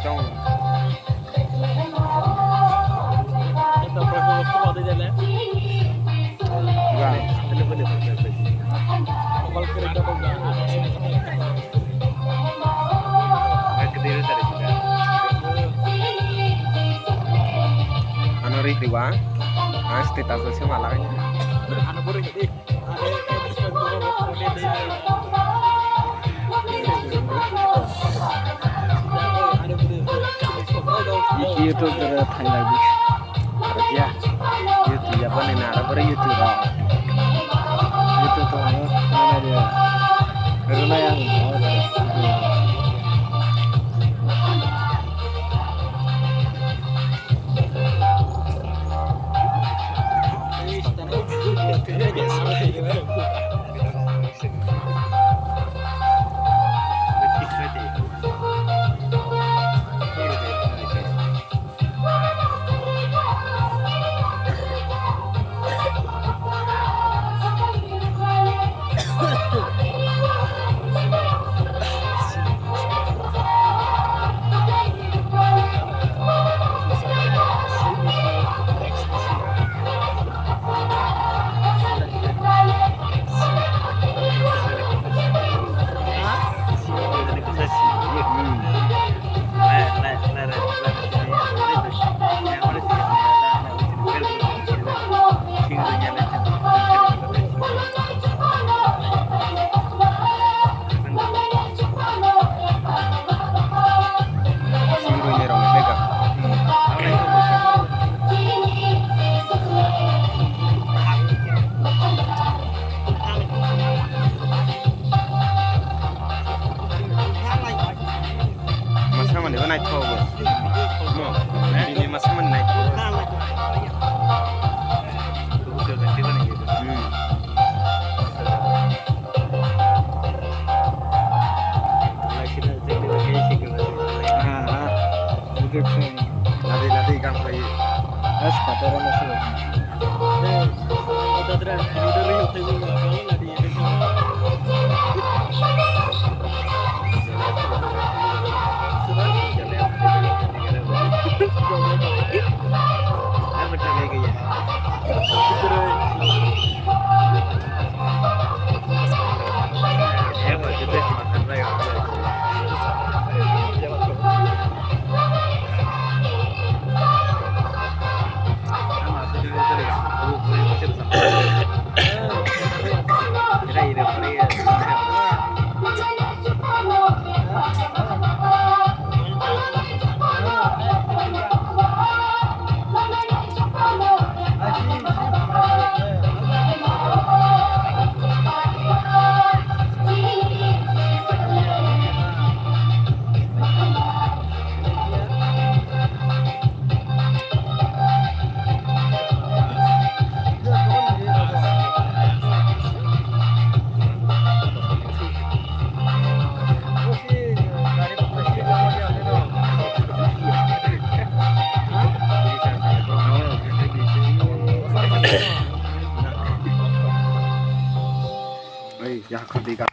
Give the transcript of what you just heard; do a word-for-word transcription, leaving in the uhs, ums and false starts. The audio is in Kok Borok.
Tong. Ito, pag gusto mo, di dyan, eh. Ga. Ano ba nito? Ano rin, di ba? Ang status sa malaki. Ano ba rin, di? Iki YouTube dara thailai di. Arja. YouTube ya bani na ara bari YouTube ro. YouTube to ano mana dia. Runa yang. Masa mani ba naithogo. No, bini masa mani naithogo. Hmm. Ha, ha. Ladi, ladi, kam khlai. As patara na se. Ei, ya, kadi ka.